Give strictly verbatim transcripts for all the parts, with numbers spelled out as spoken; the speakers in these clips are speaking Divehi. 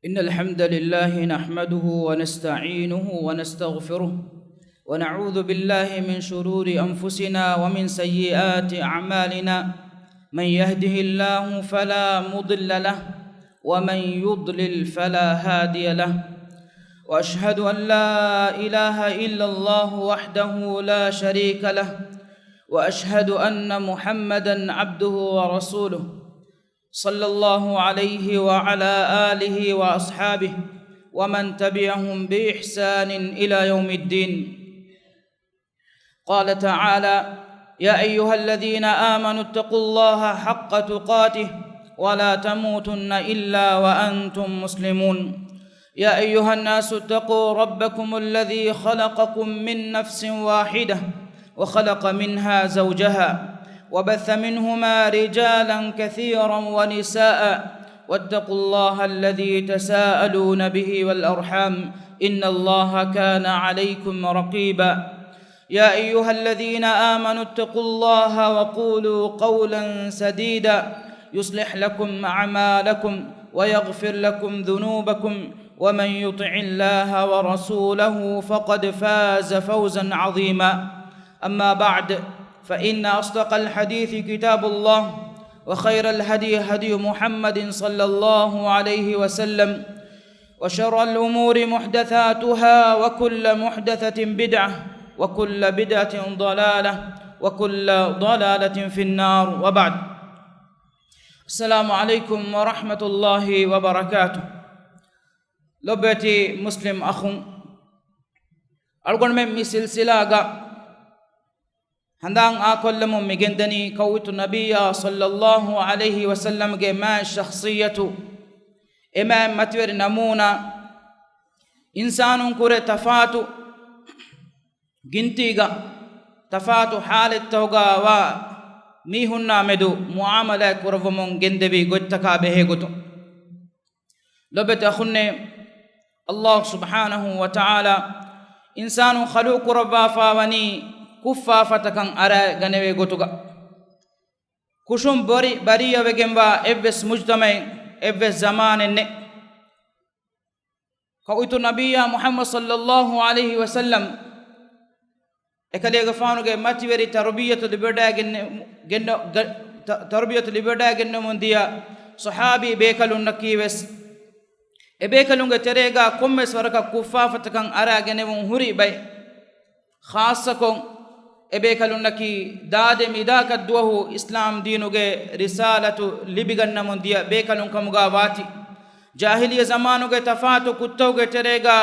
إن الحمد لله نحمده ونستعينه ونستغفره، ونعوذ بالله من شرور أنفسنا ومن سيئات أعمالنا. من يهده الله فلا مضل له، ومن يضلل فلا هادي له. وأشهد أن لا إله إلا الله وحده لا شريك له، وأشهد أن محمدا عبده ورسوله، صلى الله عليه وعلى آله وأصحابه ومن تبعهم بإحسان إلى يوم الدين. قال تعالى: يا أيها الذين آمنوا اتقوا الله حق تقاته ولا تموتن إلا وأنتم مسلمون. يا أيها الناس اتقوا ربكم الذي خلقكم من نفس واحدة وخلق منها زوجها وبث منهما رجالا كثيرا ونساء واتقوا الله الذي تساءلون به والأرحام إن الله كان عليكم رقيبا. يا أيها الذين آمنوا اتقوا الله وقولوا قولا سديدا يصلح لكم أعمالكم ويغفر لكم ذنوبكم ومن يطع الله ورسوله فقد فاز فوزا عظيما. أما بعد، فإن أصدق الحديث كتاب الله، وخير الهدي هدي محمد صلى الله عليه وسلم، وشر الأمور محدثاتها، وكل محدثة بدعة، وكل بدعة ضلالة، وكل ضلالة في النار، وبعد. السلام عليكم ورحمة الله وبركاته. ލޮބުވެތި މުސްލިމް އަޚުން، އަޅުގަނޑުމެން މި ސިލްސިލާގަ ހަނދާން އާކޮށްލަމުން މި ގެންދަނީ ކައުއިތު ނަބިއްޔާ ޞައްލައްލާހު ޢަލައިހި ވަސައްލަމްގެ މާތް ޝަޚްޞިއްޔަތު، އެމާތް މަތިވެރި ނަމޫނާ، އިންސާނުން ކުރެ ތަފާތު ގިންތީގަ، ތަފާތު ޙާލެއްތަކުގަ ވާ މީހުންނާ މެދު މުޢާމަލާތް ކުރައްވަމުން ގެންދެވި ގޮތްތަކާ ބެހޭ ގޮތުން. ލޮބެތި އަޚުންނޭ، އައްލާހު ސުބްޙާނަހު ވަތަޢާލާ އިންސާނުން ޚަލުޤު ކުރައްވާފާވަނީ ކުށްފާފަތަކަށް އަރާ ގަނެވޭ ގޮތުގަ. ކުށުން ބޮރި ބަރީއަވެގެންވާ އެއްވެސް މުޖްތަމަޢެއް، އެއްވެސް ޒަމާނެއް ނެތް. ކައުއިތު ނަބިއްޔާ މުޙައްމަދު ޞައްލައްލާހު ޢަލައިހި ވަސައްލަމް އެކަލޭގެފާނުގެ މަތިވެރި ތަރުބިއްޔަތު ލިބިވަޑައިގެން، ގެންނަ، ގަ، ތަ، ތަރުބިއްޔަތު ލިބިވަޑައިގެންނެވުމުން ދިޔަ ޞަޙާބީ ބޭކަލުންނަކީ ވެސް އެބޭކަލުންގެ ތެރޭގަ ކޮންމެސް ވަރަކަށް ކުށްފާފަތަކަށް އަރާ ގެނެވުން ހުރި ބައެއް. ޚާއްޞަކޮށް، އެބޭކަލުންނަކީ ދާދެ މިދާކަށްދުވަހު އިސްލާމް ދީނުގެ ރިސާލަތު ލިބިގަންނަމުން ދިޔަ ބޭކަލުން ކަމުގަ ވާތީ. ޖާހިލިއްޔަ ޒަމާނުގެ ތަފާތު ކުށްތަކުގެ ތެރޭގަ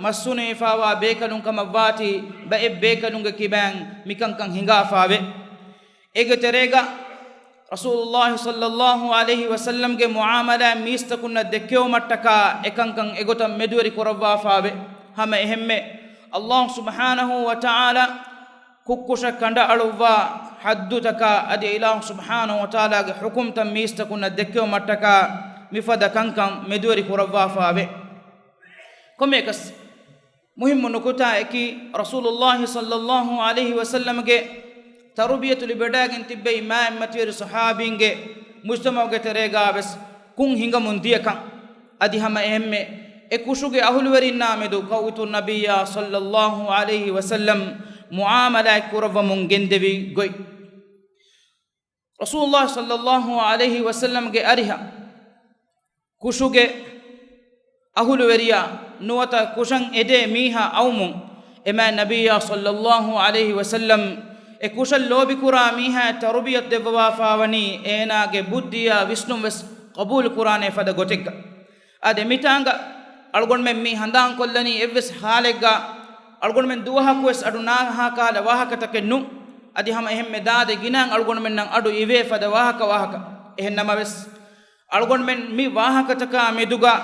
މަސްހުނިވެފާވާ ބޭކަލުން ކަމަށް ވާތީ، ބައެއް ބޭކަލުންގެ ކިބައިން މިކަންކަން ހިނގާފާވޭ. އޭގެ ތެރޭގަ ރަސޫލުއްލާހި ޞައްލައްލާހު ޢަލައިހި ވަސައްލަމްގެ މުޢާމަލާތް މީސްތަކުންނަށް ދެއްކެވުމަށްޓަކާ އެކަންކަން އެގޮތަށް މެދުވެރި ކުރައްވާފާވޭ. ހަމަ އެހެންމެ، އައްލާހު ސުބްޙާނަހު ވަތަޢާލާ ކުށްކުށަށް ކަނޑައަޅުއްވާ ޙައްދުތަކާ އަދި އިލާހު ސުބްޙާނަހު ވަތަޢާލާގެ ޙުކުމްތައް މީސްތަކުންނަށް ދެއްކެވުމަށްޓަކާ މިފަދަ ކަންކަން މެދުވެރި ކުރައްވާފާވޭ. ކޮންމެއަކަސް، މުހިއްމު ނުކުތާއަކީ، ރަސޫލުއްލާހި ޞައްލައްލާހު ޢަލައިހި ވަސައްލަމްގެ ތަރުބިޔަތު ލިބިވަޑައިގެން ތިއްބެވި މާތްމަތިވެރި ޞަޙާބީންގެ މުޖްތަމަޢުގެ ތެރޭގަ ވެސް ކުށް ހިނގަމުން ދިޔަކަން. އަދި ހަމަ އެހެންމެ، އެ ކުށުގެ އަހުލުވެރިންނާ މެދު ކައުއިތު ނަބިއްޔާ ޞައްލައްލާހު ޢަލައިހި ވަސައްލަމް މުޢާމަލާތް ކުރައްވަމުން ގެންދެވި ގޮތް. ރަސޫލުއްލާހި ޞައްލައްލާހު ޢަލައިހި ވަސައްލަމްގެ އަރިހަށް ކުށުގެ އަހުލުވެރިޔާ ނުވަތަ ކުށަށް އެދޭ މީހާ އައުމުން، އެމާތް ނަބިއްޔާ ޞައްލައްލާހު ޢަލައިހި ވަސައްލަމް އެ ކުށަށް ލޯބިކުރާ މީހާ ތަރުބިޔަތު ދެއްވަވާފާވަނީ އޭނާގެ ބުއްދިއާ ވިސްނުން ވެސް ޤަބޫލު ކުރާނޭ ފަދަ ގޮތެއްގަ. އާދެ، މިތާނގަ އަޅުގަނޑުމެން މި ހަނދާންކޮށްލަނީ އެއްވެސް ޙާލެއްގަ އަޅުގަނޑުމެން ދުވަހަކު ވެސް އަޑު ނާހާ ކަހަލަ ވާހަކަތަކެއް ނޫން. އަދި ހަމަ އެހެންމެ ދާދެ ގިނައިން އަޅުގަނޑުމެންނަށް އަޑު އިވޭ ފަދަ ވާހަކަ ވާހަކަ. އެހެން ނަމަވެސް، އަޅުގަނޑުމެން މި ވާހަކަތަކާ މެދުގަ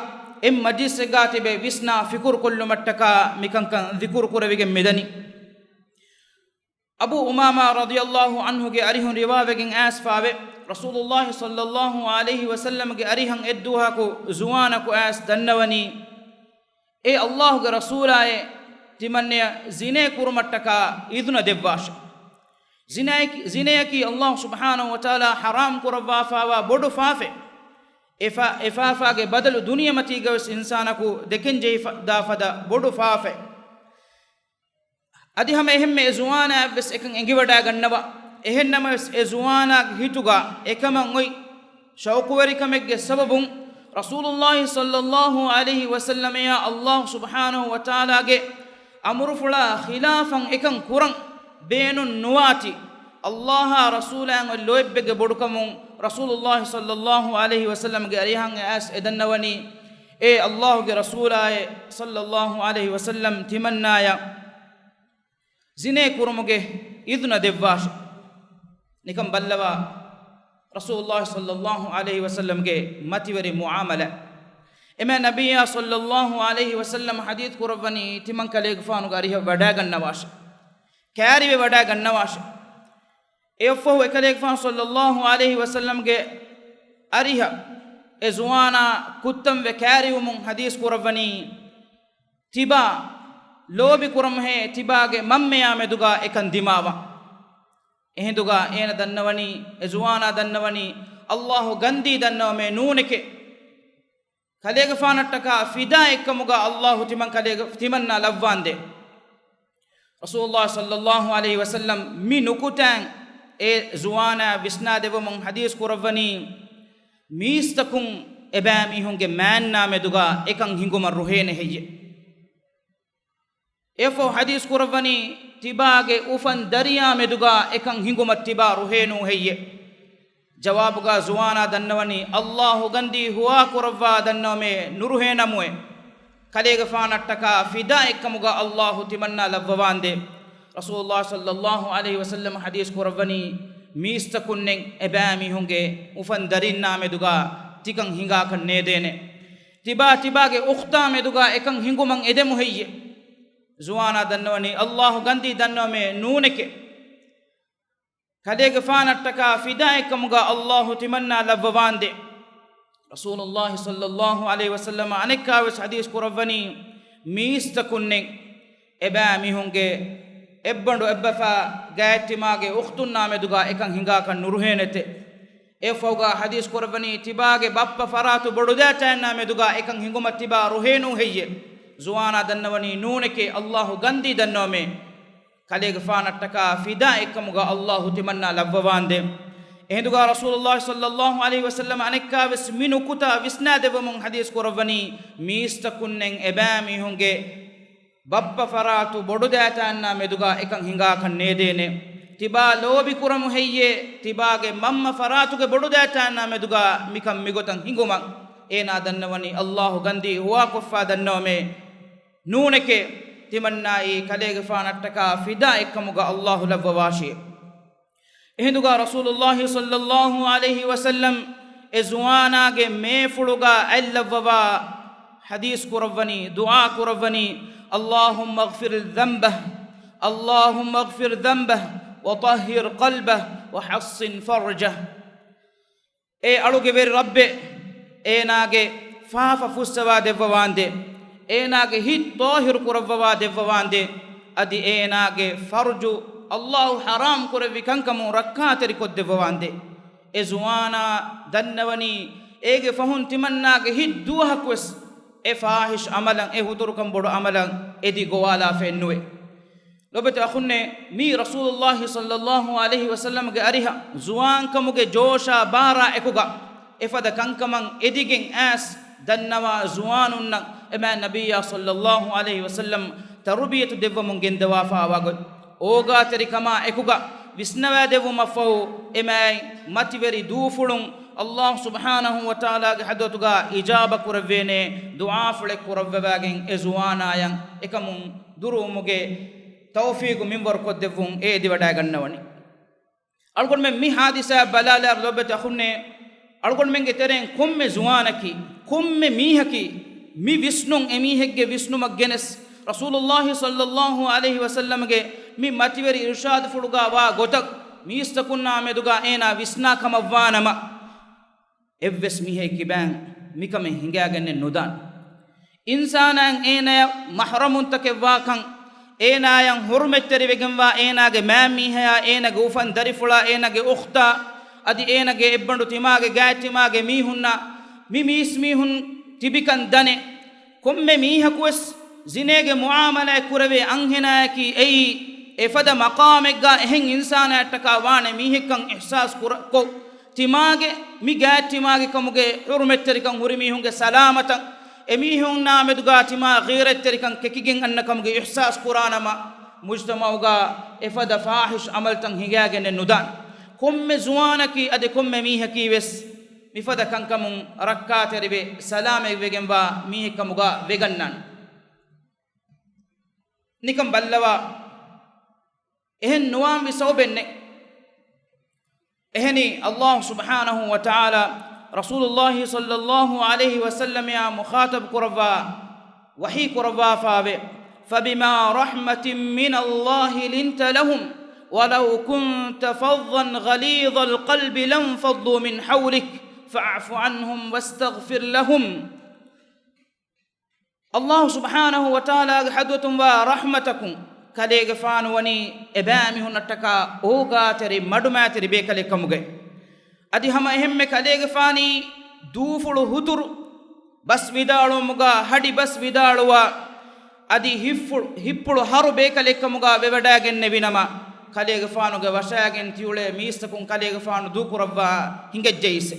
އެއް މަޖިލިސްއެއްގަ ތިބެ ވިސްނާ ފިކުރު ކޮށްލުމަށްޓަކާ މިކަންކަން ޛިކުރު ކުރެވިގެން މިދަނީ. އަބޫ އުމާމާ ރަޟިޔައްލާހު ޢަންހުގެ އަރިހުން ރިވާވެގެން އައިސްފާވޭ، ރަސޫލުއްލާހި ޞައްލައްލާހު ޢަލައިހި ވަސައްލަމްގެ އަރިހަށް އެއްދުވަހަކު ޒުވާނަކު އައިސް ދަންނަވަނީ، އޭ އައްލާހުގެ ރަސޫލާއޭ، ތިމަންނެޔަށް ޒިނޭ ކުރުމަށްޓަކާ އިޛުނަ ދެއްވާށެ. ޒިނާއަކީ، ޒިނޭއަކީ އައްލާހު ސުބްޙާނަހު ވަތަޢާލާ ޙަރާމް ކުރައްވާފާވާ ބޮޑު ފާފައެއް. އެފާ، އެފާފާގެ ބަދަލު ދުނިޔެމަތީގަވެސް އިންސާނަކު ދެކެން ޖެހިފަ، ދާ ފަދަ ބޮޑު ފާފައެއް. އަދި ހަމަ އެހެންމެ އެ ޒުވާނާއަށްވެސް އެކަން އެނގިވަޑައިގަންނަވާ. އެހެންނަމަވެސް އެ ޒުވާނާގެ ހިތުގަ އެކަމަށް އޮތް ޝައުޤުވެރިކަމެއްގެ ސަބަބުން ރަސޫލުﷲ ޞައްލަﷲ ޢަލައިހި ވަސައްލަމަޔާ ﷲ ސުބްޙާނަހޫ ވަތަޢާލާގެ އަމުރުފުޅާ ޚިލާފަށް އެކަން ކުރަން ބޭނުން ނުވާތީ، ﷲއާ ރަސޫލާއަށް އޮތް ލޯތްބެއްގެ ބޮޑުކަމުން ރަސޫލުﷲ ޞައްލަﷲ ޢަލައިހި ވަސައްލަމްގެ އަރިހަށް އައިސް އެ ދަންނަވަނީ، އޭ ﷲގެ ރަސޫލާއޭ ޞައްލަﷲ ޢަލައިހި ވަސައްލަމް، ތިމަންނާޔަށް ޒިނޭ ކުރުމުގެ އިޛުނަ ދެއްވާށެ. ނިކަން ބައްލަވާ، ރަސޫލުﷲ ޞައްލަﷲ ޢަލައިހި ވަސައްލަމްގެ މަތިވެރި މުޢާމަލާތް. އެމާ ނަބިއްޔާ ޞައްލަﷲ ޢަލައިހި ވަސައްލަމް ޙަދީޘް ކުރައްވަނީ ތިމަން ކަލޭގެފާނުގެ އަރިހަށް ވަޑައިގަންނަވާށެ. ކައިރިވެ ވަޑައިގަންނަވާށެ. އެއަށްފަހު އެކަލޭގެފާނު ޞައްލަﷲ ޢަލައިހި ވަސައްލަމްގެ އަރިހަށް އެ ޒުވާނާ ކުއްތަންވެ ކައިރިވުމުން ޙަދީޘް ކުރައްވަނީ، ތިބާ ލޯބި ކުރަމުހޭ ތިބާގެ މަންމަޔާ މެދުގާ އެކަން ދިމާވާ. އެހިނދުގާ އޭނަ ދަންނަވަނީ، އެ ޒުވާނާ ދަންނަވަނީ، ﷲ ގަންދީ ދަންނަވަމޭ ނޫނެކޭ. ކަލޭގެފާނަށްޓަކާ ފިދާއެއްކަމުގާ ﷲ ތިމަން ކަލޭގެ، ތިމަންނާ ލައްވާނދޭ. ރަސޫލުﷲ ޞައްލަﷲ ޢަލައިހި ވަސައްލަމް މި ނުކުތާއިން އެ ޒުވާނާ ވިސްނާދެއްވަމުން ޙަދީޘް ކުރައްވަނީ، މީސްތަކުން އެބައިމީހުންގެ މާންނާ މެދުގާ އެކަން ހިނގުމަށް ރުހޭނެ ހެއްޔެ؟ އެއަށްފަހު ޙަދީޘް ކުރައްވަނީ، ތިބާގެ އުފަން ދަރިޔާ މެދުގާ އެކަން ހިނގުމަށް ތިބާ ރުހޭނޫ ހެއްޔެ؟ ޖަވާބުގާ ޒުވާނާ ދަންނަވަނީ، ﷲ ގަންދީ ހުވާ ކުރައްވާ ދަންނަވަމޭ ނުރުހޭނަމުއޭ. ކަލޭގެފާނަށްޓަކާ ފިދާއެއްކަމުގާ ﷲ ތިމަންނާ ލައްވަވާނދޭ. ރަސޫލުﷲ ޞައްލަﷲ ޢަލައިހި ވަސައްލަމް ޙަދީޘް ކުރައްވަނީ، މީސްތަކުންނެއް އެބައިމީހުންގެ އުފަން ދަރީންނާ މެދުގާ ތިކަން ހިނގާކަށް ނޭދޭނެ. ތިބާ ތިބާގެ އުޚްތާ މެދުގާ އެކަން ހިނގުމަށް އެދެމު ހެއްޔެ؟ ޒުވާނާ ދަންނަވަނީ، ﷲ ގަންދީ ދަންނަވަމޭ ނޫނެކޭ. ކަލޭގެފާނަށްޓަކާ ފިދާއެއްކަމުގާ ﷲ ތިމަންނާ ލައްވަވާނދޭ. ރަސޫލުﷲ ޞައްލަﷲ ޢަލައިހި ވަސައްލަމަ އަނެއްކާވެސް ޙަދީޘް ކުރައްވަނީ، މީސްތަކުންނެއް އެބައިމީހުންގެ އެއްބަނޑު އެއްބަފާ ގާތްތިމާގެ އުޚްތުންނާ މެދުގާ އެކަން ހިނގާކަށް ނުރުހޭނެތެ. އެއަށްފަހުގާ ޙަދީޘް ކުރައްވަނީ، ތިބާގެ ބައްޕަ ފަރާތު ބޮޑުދައިތައިންނާ މެދުގާ އެކަން ހިނގުމަށް ތިބާ ރުހޭނޫ ހެއްޔެ؟ ޒުވާނާ ދަންނަވަނީ، ނޫނެކޭ، ﷲ ގަންދީ ދަންނަވަމޭ. ކަލޭގެފާނަށްޓަކާ ފިދާއެއްކަމުގާ ﷲ ތިމަންނާ ލައްވަވާނދޭ. އެހިނދުގާ ރަސޫލުﷲ ޞައްލަﷲ ޢަލައިހި ވަސައްލަމަ އަނެއްކާވެސް މި ނުކުތާ ވިސްނާދެއްވަމުން ޙަދީޘް ކުރައްވަނީ، މީސްތަކުންނެއް އެބައިމީހުންގެ ބައްޕަ ފަރާތު ބޮޑުދައިތައްނާ މެދުގާ އެކަން ހިނގާކަށް ނޭދޭނެ. ތިބާ ލޯބި ކުރަމު ހެއްޔޭ، ތިބާގެ މަންމަ ފަރާތުގެ ބޮޑުދައިތައްނާ މެދުގާ މިކަން މިގޮތަށް ހިނގުމަށް؟ އޭނާ ދަންނަވަނީ، ﷲ ގަންދީ ހުވާކޮށްފާ ދަންނަވަމޭ. ނޫނެކޭ، ތިމަންނާއީ ކަލޭގެފާނަށްޓަކާ ފިދާއެއްކަމުގާ ﷲ ލައްވަވާށި. އެހިނދުގާ ރަސޫލުﷲ ޞައްލަﷲ ޢަލައިހި ވަސައްލަމް އެ ޒުވާނާގެ މޭފުޅުގާ އަތްލައްވަވާ ޙަދީޘް ކުރައްވަނީ، ދުޢާ ކުރައްވަނީ، اللهم اغفر ذنبه، اللهم اغفر ذنبه، وطهر قلبه، وحصن فرجه. އޭ އަޅުގެ ވެރި ރައްބޭ، އޭނާގެ ފާފަ ފުއްސަވާ ދެއްވަވާނދޭ، އޭނާގެ ހިތް ޠާހިރު ކުރައްވަވާ ދެއްވަވާނދޭ، އަދި އޭނާގެ ފަރުޖު ﷲ ޙަރާމް ކުރެއްވި ކަންކަމުން ރައްކާތެރި ކޮށްދެއްވަވާނދޭ. އެ ޒުވާނާ ދަންނަވަނީ، އޭގެ ފަހުން ތިމަންނާގެ ހިތް ދުވަހަކުވެސް އެ ފާޙިޝް ޢަމަލަށް، އެ ހުތުރުކަން ބޮޑު ޢަމަލަށް އެދި ގޮވާލާފައެއްނުވޭ. ލޮބުވެތި އަޚުންނޭ، މީ ރަސޫލުﷲ ޞައްލަﷲ ޢަލައިހި ވަސައްލަމްގެ އަރިހަށް ޒުވާންކަމުގެ ޖޯޝާ ބާރާ އެކުގަ އެފަދަ ކަންކަމަށް އެދިގެން އައިސް ދަންނަވާ ޒުވާނުންނަށް އެމާ ނަބިއްޔާ ޞައްލަﷲ ޢަލައިހި ވަސައްލަމް ތަރުބިޔަތު ދެއްވަމުން ގެންދަވާފައިވާ ގޮތް، އޯގާތެރިކަމާ އެކުގަ ވިސްނަވާދެއްވުމަށްފަހު، އެމާތް މަތިވެރި ދޫފުޅުން ﷲ ސުބްޙާނަހޫ ވަތަޢާލާގެ ޙަޟްރަތުގަ އިޖާބަ ކުރެއްވޭނެ ދުޢާފުޅެއް ކުރައްވަވާގެން އެ ޒުވާނާޔަށް އެކަމުން ދުރުވުމުގެ ތައުފީގު މިންވަރު ކޮށްދެއްވުން އެ އެދިވަޑައިގަންނަވަނީ. އަޅުގަނޑުމެން މި ޙާދިސާއަށް ބަލާލާއިރު ލޮބުވެތި އަޚުންނޭ، އަޅުގަނޑުމެންގެ ތެރެއިން ކޮންމެ ޒުވާނަކީ، ކޮންމެ މީހަކީ، މި ވިސްނުން އެމީހެއްގެ ވިސްނުމަށް ގެނެސް، ރަސޫލުﷲ ޞައްލަﷲ ޢަލައިހި ވަސައްލަމްގެ މި މަތިވެރި އިރުޝާދުފުޅުގަ ވާ ގޮތަށް މީސްތަކުންނާ މެދުގަ އޭނާ ވިސްނާ ކަމަށްވާނަމަ، އެއްވެސް މީހެއް ކިބައިން މިކަމެއް ހިނގައިގެންނެއް ނުދާނެ. އިންސާނާއަށް އޭނާޔަށް މަޙްރަމުންތަކެއް ވާކަން، އޭނާޔަށް ޙުރުމަތްތެރިވެގެންވާ އޭނާގެ މާތް މީހާޔާ، އޭނާގެ އުފަން ދަރިފުޅާ، އޭނާގެ އުޚްތާ، އަދި އޭނާގެ އެއްބަނޑު ތިމާގެ ގާތްތިމާގެ މީހުންނާ މި މީސްމީހުން ތިބިކަން ދަނެ، ކޮންމެ މީހަކުވެސް ޒިނޭގެ މުޢާމަލާތް ކުރެވޭ އަންހެނާޔަކީ އެއީ، އެފަދަ މަޤާމެއްގަ އެހެން އިންސާނާއަށްޓަކާ ވާނެ މީހެއްކަން އިޙްސާސް ކުރ-، ކޮށް، ތިމާގެ މި ގާތް ތިމާގެ ކަމުގެ ޙުރުމަތްތެރިކަން ހުރި މީހުންގެ ސަލާމަތަށް، އެމީހުންނާ މެދުގަ ތިމާ ޣީރަތްތެރިކަން ކެކިގެން އަންނަ ކަމުގެ އިޙްސާސް ކުރާނަމަ، މުޖްތަމަޢުގަ އެފަދަ ފާޙިޝް ޢަމަލުތައް ހިނގައިގެންނެއް ނުދާނެ. ކޮންމެ ޒުވާނަކީ އަދި ކޮންމެ މީހަކީ ވެސް މިފަދަ ކަންކަމުން ރައްކާތެރިވެ، ސަލާމަތްވެގެންވާ މީހެއްކަމުގަ ވެގަންނާނެ. ނިކަން ބައްލަވާ، އެހެން ނުވާންވީ ސަބަބެއް ނެތް. އެހެނީ، ﷲ ސުބްޙާނަހޫ ވަތަޢާލާ ރަސޫލުﷲ ޞައްލަﷲ ޢަލައިހި ވަސައްލަމައާ މުޚާޠަބު ކުރައްވާ ވަޙީ ކުރައްވާފާވޭ، فبما رحمة من الله لنت لهم ولو كنت فظا غليظ القلب لانفضوا من حولك فاعف عنهم واستغفر لهم. ﷲ ސުބްޙާނަހޫ ވަތަޢާލާގެ ޙަޟްރަތުން ވާ ރަޙްމަތަކުން ކަލޭގެފާނު ވަނީ އެބައިމީހުންނަށްޓަކާ އޯގާތެރި މަޑުމައިތިރި ބޭކަލެއް ކަމުގައި. އަދި ހަމަ އެހެންމެ ކަލޭގެފާނީ ދޫފުޅު ހުތުރު ބަސް ވިދާޅުވުމުގަ ހަޑި ބަސް ވިދާޅުވާ، އަދި ހިއްފުޅު، ހިއްޕުޅު ހަރު ބޭކަލެއް ކަމުގަ ވެވަޑައިގެންނެވި ނަމަ، ކަލޭގެފާނުގެ ވަށައިގެން ތިއުޅޭ މީސްތަކުން ކަލޭގެފާނު ދޫކުރައްވާ ހިނގައްޖައީސެ.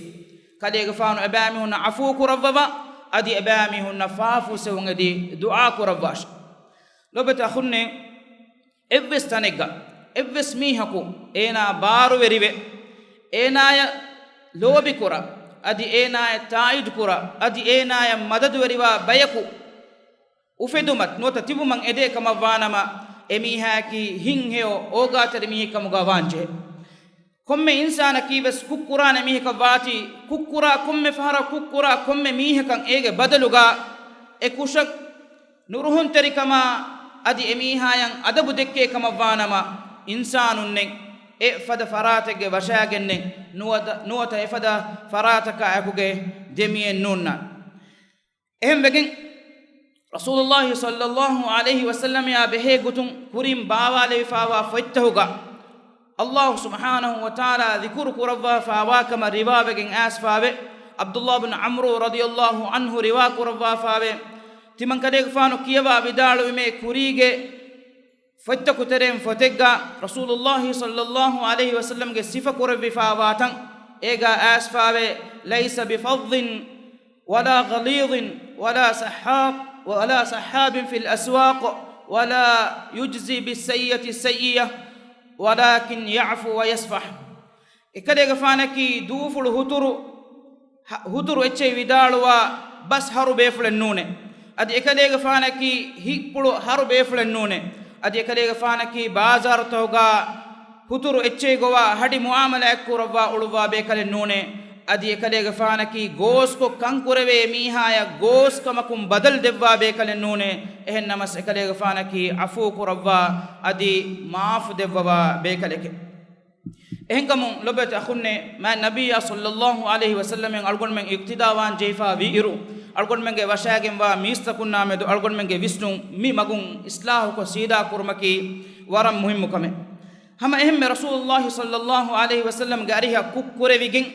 ކަލޭގެފާނު އެބައިމީހުންނަށް ޢަފޫ ކުރައްވަވާ، އަދި އެބައިމީހުންނަށް ފާފު ސެވުން އެދި ދުޢާ ކުރައްވާށި. ލޮބެތި އަޚުންނޭ، އެއްވެސް ތަނެއްގަ އެއްވެސް މީހަކު އޭނާ ބާރުވެރިވެ، އޭނާޔަށް ލޯބިކުރާ، އަދި އޭނާޔަށް ތާއީދުކުރާ، އަދި އޭނާޔަށް މަދަދުވެރިވާ ބަޔަކު އުފެދުމަށް ނުވަތަ ތިބުމަށް އެދޭ ކަމަށް ވާނަމަ، އެމީހާއަކީ ހިތްހެޔޮ އޯގާތެރި މީހެއް ކަމުގަ ވާންޖެހޭ. ކޮންމެ އިންސާނަކީ ވެސް ކުށްކުރާނެ މީހަކަށް ވާތީ، ކުށްކުރާ ކޮންމެ ފަހަރަށް ކުށްކުރާ ކޮންމެ މީހަކަށް އޭގެ ބަދަލުގަ އެ ކުށަށް ނުރުހުންތެރިކަމާ އަދި އެމީހާޔަށް އަދަބު ދެއްކޭ ކަމަށް ވާނަމަ، އިންސާނުންނެއް އެ ފަދަ ފަރާތެއްގެ ވަށައިގެންނެއް ނުވަތަ، ނުވަތަ އެފަދަ ފަރާތަކާ އެކުގެ ދެމިއެއް ނޫންނާނެ. އެހެންވެގެން، ރަސޫލުﷲ ޞައްލަﷲ ޢަލައިހި ވަސައްލަމައާ ބެހޭ ގޮތުން ކުރިން ބާވާލެވިފާވާ ފޮތްތަހުގަ، ﷲ ސުބްޙާނަހޫ ވަތަޢާލާ ޛިކުރު ކުރައްވާފާވާ ކަމަށް ރިވާވެގެން އައިސްފާވެ، ޢަބްދުﷲ ބިން ޢަމްރު ރަޟިޔަﷲ ޢަންހު ރިވާ ކުރައްވާފާވެ، ތިމަން ކަލޭގެފާނު ކިޔަވާ ވިދާޅުވީމޭ ކުރީގެ ފޮތްތަކު ތެރެއިން ފޮތެއްގަ ރަސޫލުﷲ ޞައްލަﷲ ޢަލައިހި ވަސައްލަމްގެ ސިފަ ކުރެއްވިފާވާތަން އޭގަ އައިސްފާވޭ، ليس بفظ ولا غليظ ولا سحاق ولا سحاب في الأسواق ولا يجزي بالسيئة السيئة ولكن يعفو ويصفح. އެކަލޭގެފާނަކީ ދޫފުޅު ހުތުރު، ހަ-، ހުތުރު އެއްޗެހި ވިދާޅުވާ ބަސް ހަރު ބޭފުޅެއް ނޫނޭ. އަދި އެކަލޭގެފާނަކީ ހިތްޕުޅު ހަރު ބޭފުޅެއް ނޫނޭ. އަދި އެކަލޭގެފާނަކީ ބާޒާރުތަކުގަ ހުތުރު އެއްޗެހި ގޮވާ ހަޑި މުޢާމަލާތް ކުރައްވާ އުޅުއްވާ ބޭކަލެއް ނޫނޭ. އަދި އެކަލޭގެފާނަކީ ގޯސްކޮށް ކަންކުރެވޭ މީހާޔަށް ގޯސް ކަމަކުން ބަދަލު ދެއްވާ ބޭކަލެއް ނޫނޭ. އެހެން ނަމަސް އެކަލޭގެފާނަކީ ޢަފޫ ކުރައްވާ އަދި މާފު ދެއްވަވާ ބޭކަލެކެ. އެހެންކަމުން ލޮބުވެތި އަޚުންނޭ، މާތް ނަބިއްޔާ ޞައްލަﷲ ޢަލައިހި ވަސައްލަމައިން އަޅުގަނޑުމެން އިޤްތިދާވާން ޖެހިފާ ވީއިރު، އަޅުގަނޑުމެންގެ ވަށައިގެންވާ މީސްތަކުންނާ މެދު އަޅުގަނޑުމެންގެ ވިސްނުން މި މަގުން އިޞްލާޙުކޮށް ސީދާ ކުރުމަކީ ވަރަށް މުހިއްމު ކަމެއް. ހަމަ އެހެންމެ ރަސޫލުﷲ ޞައްލަﷲ ޢަލައިހި ވަސައްލަމްގެ އަރިހަށް ކުށް ކުރެވިގެން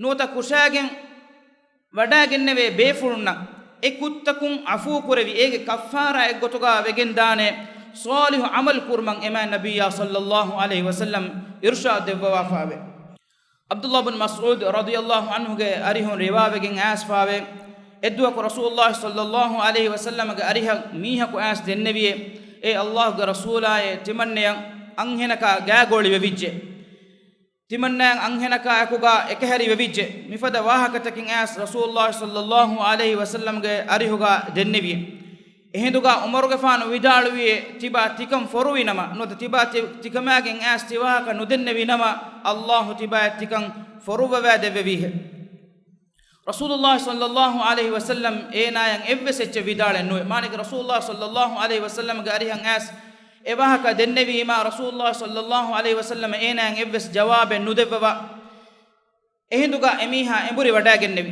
ނުވަތަ ކުށައިގެން ވަޑައިގެންނެވޭ ބޭފުޅުންނަށް އެ ކުށްތަކުން ޢަފޫ ކުރެވި، އޭގެ ކައްފާރާ އެއްގޮތުގަ ވެގެންދާނެ ޞާލިޙު ޢަމަލު ކުރުމަށް އެ މާތް ނަބިއްޔާ ޞައްލަﷲ ޢަލައިހި ވަސައްލަމް އިރުޝާދު ދެއްވަވާފާވޭ. ޢަބްދުﷲ ބިން މަސްޢޫދު ރަޟިޔަﷲ ޢަންހުގެ އަރިހުން ރިވާވެގެން އައިސްފާވޭ، އެއްދުވަހަކު ރަސޫލުﷲ ޞައްލަﷲ ޢަލައިހި ވަސައްލަމަގެ އަރިހަށް މީހަކު އައިސް ދެންނެވިއޭ، އޭ ﷲގެ ރަސޫލާއޭ، ތިމަންނަޔަށް އަންހެނަކާ ގާގޯޅި ވެވިއްޖެ. ތިމަންނައަށް އަންހެނަކާއެކުގަ އެކަހެރި ވެވިއްޖެ. މިފަދަ ވާހަކަތަކެއް އައިސް ރަސޫލުﷲ ޞައްލަﷲ ޢަލައިހި ވަސައްލަމްގެ އަރިހުގަ ދެންނެވިއެ. އެހިނދުގަ ޢުމަރުގެފާނު ވިދާޅުވިއެ، ތިބާ ތިކަން ފޮރުވިނަމަ، ނުވަތަ ތިބާ ތި-، ތިކަމާގެން އައިސް ތިވާހަކަ ނުދެންނެވިނަމަ، ﷲ ތިބާއަށް ތިކަން ފޮރުއްވަވައިދެއްވެވީހެ. ރަސޫލުﷲ ޞައްލަﷲ ޢަލައިހި ވަސައްލަމް އޭނާޔަށް އެއްވެސް އެއްޗެއް ވިދާޅެއް ނުވެ. މާނައަކީ ރަސޫލުﷲ ޞައްލަﷲ ޢަލައިހި ވަސައްލަމްގެ އަރިހަށް އައިސް އެ ވާހަކަ ދެންނެވީމާ، ރަސޫލުﷲ ޞައްލަﷲ ޢަލައިހި ވަސައްލަމަ އޭނާޔަށް އެއްވެސް ޖަވާބެއް ނުދެއްވަވާ. އެހިނދުގަ އެމީހާ އެނބުރި ވަޑައިގެންނެވި.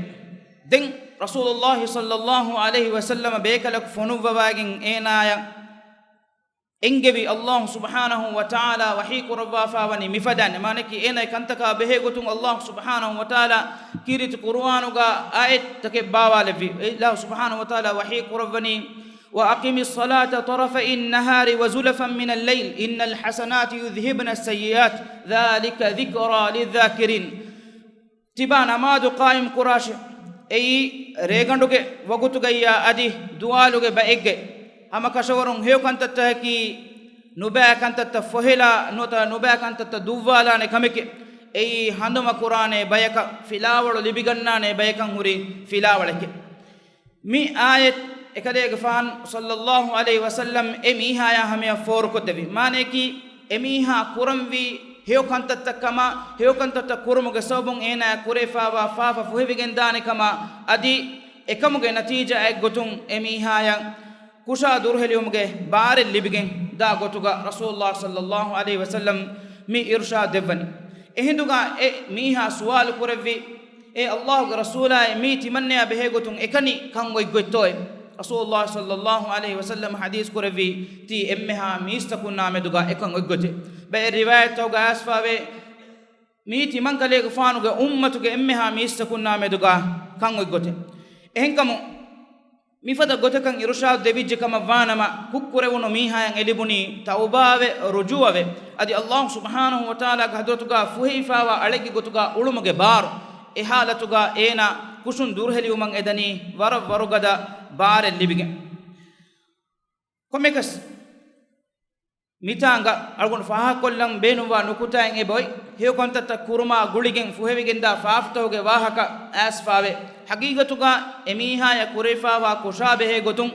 ދެން ރަސޫލުﷲ ޞައްލަﷲ ޢަލައިހި ވަސައްލަމަ ބޭކަލަކު ފޮނުއްވަވައިގެން އޭނާޔަށް އެންގެވި ﷲ ސުބްޙާނަހޫ ވަތަޢާލާ ވަޙީ ކުރައްވާފާވަނީ މިފަދައިން. މާނައަކީ އޭނާގެ ކަންތަކާ ބެހޭގޮތުން ﷲ ސުބްޙާނަހޫ ވަތަޢާލާ ކީރިތި ޤުރުއާނުގަ އާޔަތްތަކެއް ބާވާލެއްވި. ﷲ ސުބްޙާނަހޫ ވަތަޢާލާ ވަޙީ ކުރައްވަނީ، وَأَقِمِ الصَّلَاةَ طَرَفَيِ النَّهَارِ وَزُلَفًا مِنَ اللَّيْلِ إِنَّ الْحَسَنَاتِ يُذْهِبْنَ السَّيِّئَاتِ ذَلِكَ ذِكْرَىٰ لِلذَّاكِرِينَ. ތިބާ ނަމާދު ޤާއިމް ކުރާށޭ. އެއީ ރޭގަނޑުގެ ވަގުތުގައްޔާ އަދި ދުވާލުގެ ބައެއްގައި. ހަމަ ކަށަވަރުން ހެޔޮ ކަންތައްތަކަކީ ނުބައި ކަންތައްތައް ފޮހެލާ ނުވަތަ ނުބައި ކަންތައްތައް ދުއްވާލާނެ ކަމެކޭ. އެއީ ހަނދުމަ ކުރާނެ ބަޔަކަށް ފިލާވަޅު ލިބިގަންނާނެ ބަޔަކަށް ހުރި ފިލާވަޅެކޭ. މި އާޔަތް އެކަލޭގެފާނު ޞައްލައްލާހު ޢަލައިހި ވަސައްލަމް އެ މީހާޔާ ހަމަޔަށް ފޯރުކޮށްދެއްވި. މާނައަކީ، އެމީހާ ކުރަންވީ ހެޔޮ ކަންތައްތައް ކަމަށް، ހެޔޮ ކަންތައްތައް ކުރުމުގެ ސަބަބުން އޭނާ ކުރެވިފާވާ ފާފަ ފުހެވިގެންދާނެ ކަމަށް، އަދި އެކަމުގެ ނަތީޖާއެއްގޮތުން އެމީހާޔަށް ކުށާ ދުރުހެލިވުމުގެ ބާރެއް ލިބިގެން ދާ ގޮތުގަ ރަސޫލުﷲ ޞައްލައްލާހު ޢަލައިހި ވަސައްލަމް މި އިރުޝާދު ދެއްވަނީ. އެހިނދުގަ އެ މީހާ ސުވާލު ކުރެއްވި، އޭ ﷲގެ ރަސޫލާއޭ، މީ ތިމަންނަޔާ ބެހޭގޮތުން އެކަނި ކަން އޮތްގޮތްތޯއޭ؟ ރަސޫލުﷲ ޞައްލައްލާހު ޢަލައިހި ވަސައްލަމް ޙަދީޘް ކުރެއްވީ، ތީ އެންމެހާ މީސްތަކުންނާ މެދުގަ އެކަން އޮތްގޮތޭ. ބައެއް ރިވާޔަތްތަކުގަ އައިސްފާވޭ، މީ ތިމަންކަލޭގެފާނުގެ އުއްމަތުގެ އެންމެހާ މީސްތަކުންނާ މެދުގަ ކަން އޮތްގޮތޭ. އެހެންކަމުން، މިފަދަ ގޮތަކަށް އިރުޝާދު ދެވިއްޖެ ކަމަށްވާނަމަ، ކުށްކުރެވުނު މީހާޔަށް އެ ލިބުނީ ތައުބާވެ، ރުޖޫޢަވެ، އަދި ﷲ ސުބްޙާނަހޫ ވަތަޢާލާގެ ޙަޟްރަތުގަ ފުހެވިފާވާ އަޅެއްގެ ގޮތުގަ އުޅުމުގެ ބާރު. އެ ޙާލަތުގަ އޭނާ ކުށުން ދުރުހެލިވުމަށް އެދަނީ ވަރަށް ވަރުގަދަ ބާރެއް ލިބިގެން. ކޮންމެއަކަސް، މިތާނގަ އަޅުގަނޑު ފާހަގަކޮށްލަން ބޭނުންވާ ނުކުތާއެއް އެބައޮތް، ހެޔޮ ކަންތައްތައް ކުރުމާ ގުޅިގެން ފުހެވިގެންދާ ފާފަތަކުގެ ވާހަކަ އައިސްފާވޭ. ޙަޤީޤަތުގަ އެމީހާޔަށް ކުރެވިފާވާ ކުށާ ބެހޭ ގޮތުން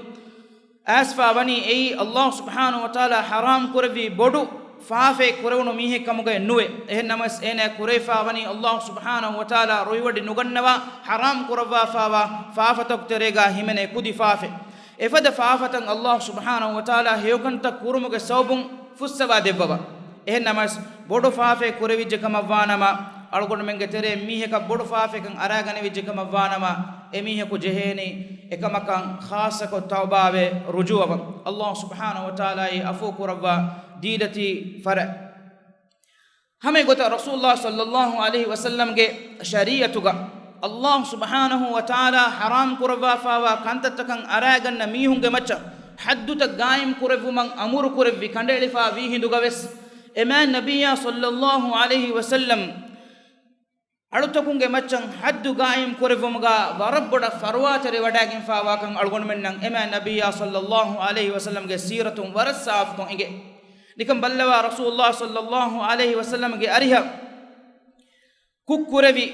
އައިސްފާވަނީ އެއީ ﷲ ސުބްޙާނަހޫ ވަތަޢާލާ ޙަރާމް ކުރެއްވި ބޮޑު ފާފައެއް ކުރެވުނު މީހެއް ކަމުގައެއް ނުވޭ. އެހެން ނަމަވެސް އޭނާ ކުރެވިފާވަނީ ﷲ ސުބްޙާނަހޫ ވަތަޢާލާ ރުއިވޮޑި ނުގަންނަވާ ޙަރާމް ކުރައްވާފާވާ ފާފަތަކުގެ ތެރޭގަ ހިމެނޭ ކުދި ފާފައެއް. އެފަދަ ފާފަތައް ﷲ ސުބްޙާނަހޫ ވަތަޢާލާ ހެޔޮކަންތައް ކުރުމުގެ ސަބަބުން ފުއްސަވާ ދެއްވަވާ. އެހެން ނަމަވެސް، ބޮޑު ފާފައެއް ކުރެވިއްޖެ ކަމަށްވާނަމަ، އަޅުގަނޑުމެންގެ ތެރެއިން މީހަކަށް ބޮޑު ފާފައެއްކަން އަރާގަނެވިއްޖެ ކަމަށްވާނަމަ، އެމީހަކު ޖެހޭނީ އެކަމަކަށް ޚާއްޞަކޮށް ތައުބާވެ ރުޖޫޢަވަން. ﷲ ސުބްޙާނަހޫ ވަތަޢާލާއީ ޢަފޫ ކުރައްވާ ދީލަތީ ފަރާތް. ހަމަ އެގޮތަށް ރަސޫލުﷲ ޞައްލައްލާހު ޢަލައިހި ވަސައްލަމްގެ ޝަރީޢަތުގަ ﷲ ސުބްޙާނަހޫ ވަތަޢާލާ ޙަރާމް ކުރައްވާފާވާ ކަންތައްތަކަށް އަރާގަންނަ މީހުންގެ މައްޗަށް ޙައްދުތައް ޤާއިމް ކުރެއްވުމަށް އަމުރު ކުރެއްވި ކަނޑައެޅިފާ ވީ ހިނދުގަވެސް، އެމާތް ނަބިއްޔާ ޞައްލައްލާހު ޢަލައިހި ވަސައްލަމް އަޅުތަކުންގެ މައްޗަށް ޙައްދު ޤާއިމް ކުރެއްވުމުގަ ވަރަށް ބޮޑަށް ފަރުވާތެރިވަޑައިގެންފާވާކަން އަޅުގަނޑުމެންނަށް އެމާތް ނަބިއްޔާ ޞައްލައްލާހު ޢަލައިހި ވަސައްލަމްގެ ސީރަތުން ވަރަށް ސާފުކޮށް އެނގޭ. ނިކަން ބައްލަވާ، ރަސޫލުﷲ ޞައްލައްލާހު ޢަލައިހި ވަސައްލަމްގެ އަރިހަށް ކުށްކުރެވި،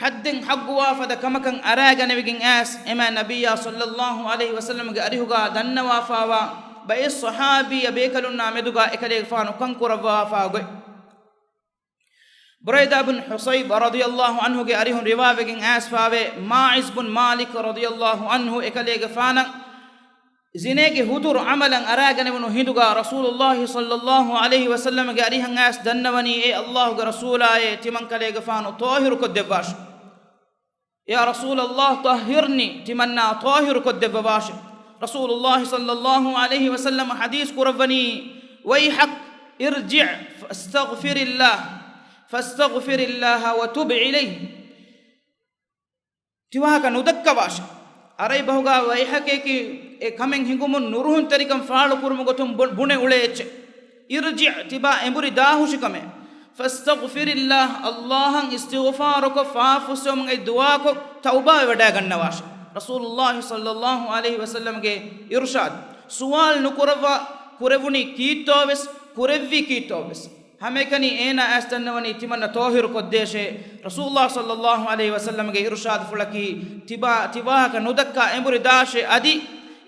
ޙައްދެއް ޙައްޤުވާ ފަދަ ކަމަކަށް އަރާގަނެވިގެން އައިސް، އެމާތް ނަބިއްޔާ ޞައްލައްލާހު ޢަލައިހި ވަސައްލަމްގެ އަރިހުގަ ދަންނަވާފާވާ ބައެއް ޞަޙާބީ ބޭކަލުންނާ މެދުގަ އެކަލޭގެފާނު ކަން ކުރައްވާފާ ގޮތް. ބުރައިދާ ބިން ޙުޞައިބް ރަޟިޔައްލާހު ޢަންހުގެ އަރިހުން ރިވާވެގެން އައިސްފާވޭ، މާޢިޒް ބުން މާލިކް ރަޟިޔައްލާހު ޢަންހު އެކަލޭގެފާނަށް ޒިނޭގެ ހުތުރު ޢަމަލަށް އަރާގަނެވުނު ހިނދުގަ ރަސޫލުﷲ ޞައްލައްލާހު ޢަލައިހި ވަސައްލަމްގެ އަރިހަށް އައިސް ދަންނަވަނީ، އޭ ﷲގެ ރަސޫލާއޭ، ތިމަންކަލޭގެފާނު ޠާހިރުކޮށްދެއްވާށޭ. يا رسول الله طهرني، ތިމަންނާ ޠާހިރުކޮށްދެއްވަވާށޭ. ރަސޫލުﷲ ޞައްލައްލާހު ޢަލައިހި ވަސައްލަމަ ޙަދީޘް ކުރައްވަނީ، ويحك، ارجع فاستغفر الله، فاستغفر الله وتب إليه. ތިވާހަކަ ނުދައްކަވާށޭ. ޢަރަބި ބަހުގަ ވައިޙަކަކީ އެ ކަމެއް ހިނގުމުން ނުރުހުންތެރިކަން ފާޅުކުރުމުގެ ގޮތުން ބު-، ބުނެ އުޅޭ އެއްޗެއް. ارجع، ތިބާ އެނބުރި ދާހުށި ކަމެއް. فاستغفر الله، ﷲ އަށް އިސްތިޣުފާރުކޮށް، ފާފަ ފުއްސެވުމުގައި ދުޢާކޮށް، ތައުބާވެވަޑައިގަންނަވާށޭ. ރަސޫލުﷲ ޞައްލައްލާހު ޢަލައިހި ވަސައްލަމްގެ އިރުޝާދު. ސުވާލު ނުކުރައްވާ، ކުރެވުނީ ކީއްތޯވެސް، ކުރެއްވީ ކީއްތޯވެސް. ހަމައެކަނި އޭނާ އައިސް ދަންނަވަނީ ތިމަންނަ ޠާހިރުކޮށްދޭށޭ. ރަސޫލުﷲ ޞައްލައްލާހު ޢަލައިހި ވަސައްލަމްގެ އިރުޝާދުފުޅަކީ، ތިބާ، ތިވާހަކަ ނުދައްކާ އެނބުރި ދާށޭ، އަދި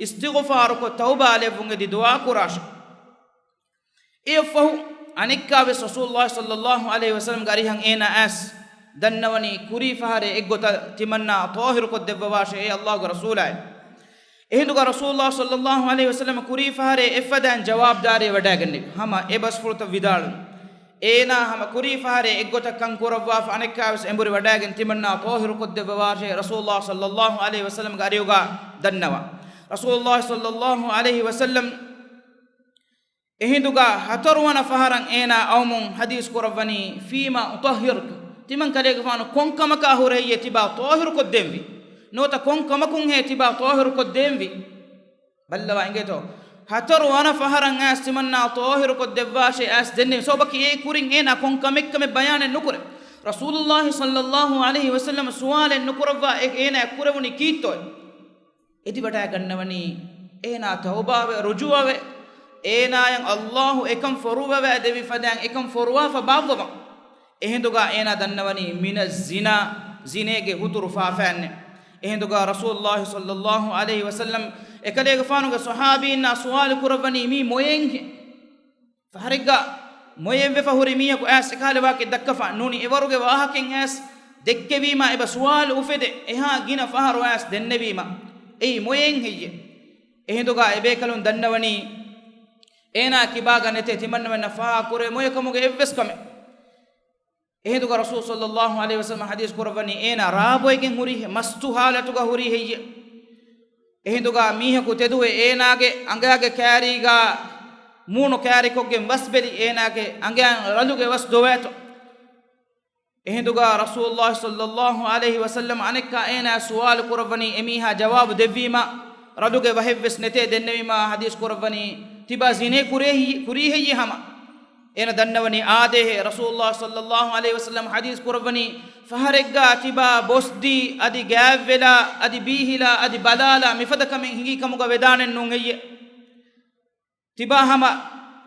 އިސްތިޣުފާރުކޮށް، ތައުބާ ލެއްވުން އެދި ދުޢާ ކުރާށޭ. އެއަށްފަހު އަނެއްކާވެސް ރަސޫލުﷲ ޞައްލައްލާހު ޢަލައިހި ވަސައްލަމްގެ އަރިހަށް އޭނާ އައިސް ދަންނަވަނީ، ކުރީ ފަހަރެއް އެއްގޮތަށް ތިމަންނާ ޠާހިރުކޮށްދެއްވަވާށޭ، އޭ ﷲގެ ރަސޫލާއޭ. އެހިނދުގަ ރަސޫލުﷲ ޞައްލައްލާހު ޢަލައިހި ވަސައްލަމަ ކުރީ ފަހަރެއް އެއްފަދައިން ޖަވާބުދާރީ ވަޑައިގެންނެވި. ހަމަ އެ ބަސްފުޅުތައް ވިދާޅުވި. އޭނާ ހަމަ ކުރީ ފަހަރެއް އެއްގޮތަށް ކަން ކުރައްވާފަ، އަނެއްކާވެސް އެނބުރި ވަޑައިގެން ތިމަންނާ ޠާހިރުކޮށްދެއްވަވާށޭ، ރަސޫލުﷲ ޞައްލައްލާހު ޢަލައިހި ވަސައްލަމްގެ އަރިހުގަ ދަންނަވާ. ރަސޫލުﷲ ޞައްލައްލާހު ޢަލައިހި ވަސައްލަމް އެހިނދުގަ ހަތަރުވަނަ ފަހަރަށް އޭނާ އައުމުން ޙަދީޘް ކުރައްވަނީ، "ފީމާ އުޠައްހިރުކަ"، ތިމަން ކަލޭގެފާނު ކޮން ކަމަކާ ހުރެ ހެއްޔޭ ތިބާ ޠާހިރު ކޮށްދޭންވީ؟ ނުވަތަ ކޮން ކަމަކުން ހޭ ތިބާ ޠާހިރު ކޮށްދޭންވީ؟ ބައްލަވާ އިނގޭތޯ، ހަތަރު ވަނަ ފަހަރަށް އައިސް ތިމަންނާ ޠާހިރު ކޮށްދެއްވާށޭ އައިސް ދެންނެވި. ސަބަބަކީ އޭ ކުރިން އޭނާ ކޮން ކަމެއްކަމެއް ބަޔާނެއް ނުކުރޭ. ރަސޫލުﷲ ޞައްލަﷲ ޢަލައިހި ވަސައްލަމަ ސުވާލެއް ނުކުރައްވާ އެ އޭނާ ކުރެވުނީ ކީއްތޯއޭ؟ އެދިވަޑައިގަންނަވަނީ އޭނާ ތައުބާވެ، ރުޖޫޢަވެ، އޭނާޔަށް ﷲ އެކަން ފޮރުވަވައި ދެއްވި ފަދައިން އެކަން ފޮރުވާފަ ބާއްވަވަން. އެހިނދުގަ އޭނާ ދަންނަވަނީ މިނައްޒިނާ، ޒިނޭގެ ހުތުރު ފާފައެއްނެއް. އެހިނދުގަ ރަސޫލުﷲ ޞައްލަﷲ ޢަލައިހި ވަސައްލަމް އެކަލޭގެފާނުގެ ޞަޙާބީންނާ ސުވާލު ކުރައްވަނީ މީ މޮޔައެއްހޭ؟ ފަހަރެއްގަ މޮޔައެއްވެފަ ހުރި މީހަކު އައިސް އެކަހަލަ ވާހަކައެއް ދައްކަފަ ނޫނީ އެވަރުގެ ވާހަކައެއް އައިސް ދެއްކެވީމާ އެބަ ސުވާލު އުފެދޭ އެހާ ގިނަ ފަހަރު އައިސް ދެންނެވީމާ އެއީ މޮޔައެއް ހެއްޔޭ؟ އެހިނދުގަ އެބޭކަލުން ދަންނަވަނީ އޭނާ ކިބާގަ ނެތޭ ތިމަންނަމެންނަށް ފާހަގަކުރޭ މޮޔަކަމުގެ އެއްވެސް ކަމެއް. އެހިނދުގަ ރަސޫލު ޞައްލަﷲ ޢަލައިހި ވަސައްލަމަ ޙަދީޘް ކުރައްވަނީ އޭނާ ރާބޮއިގެން ހުރީހޭ، މަސްތު ޙާލަތުގަ ހުރީ ހެއްޔޭ؟ އެހިނދުގަ މީހަކު ތެދުވެ އޭނާގެ އަނގާގެ ކާރީގަ މޫނު ކާރިކޮށްގެން ވަސް ބެލި އޭނާގެ އަނގައިން ރަލުގެ ވަސް ދޮވޭތޯ. އެހިނދުގަ ރަސޫލުﷲ ޞައްލަﷲ ޢަލައިހި ވަސައްލަމަ އަނެއްކާ އޭނާ ސުވާލު ކުރައްވަނީ އެމީހާ ޖަވާބު ދެއްވީމާ ރަލުގެ ވަހެއްވެސް ނެތޭ ދެންނެވީމާ ޙަދީޘް ކުރައްވަނީ ތިބާ ޒިނޭ ކުރޭ ހި-، ކުރީ ހެއްޔޭ ހަމަ؟ އޭނަ ދަންނަވަނީ އާދޭހޭ. ރަސޫލުﷲ ޞައްލަﷲ ޢަލައިހި ވަސައްލަމަ ޙަދީޘް ކުރައްވަނީ ފަހަރެއްގަ ތިބާ ބޮސްދީ، އަދި ގާތްވެލާ، އަދި ބީހިލާ، އަދި ބަލާލާ މިފަދަ ކަމެއް ހިނގީ ކަމުގަ ވެދާނެއް ނޫން ހެއްޔޭ؟ ތިބާ ހަމަ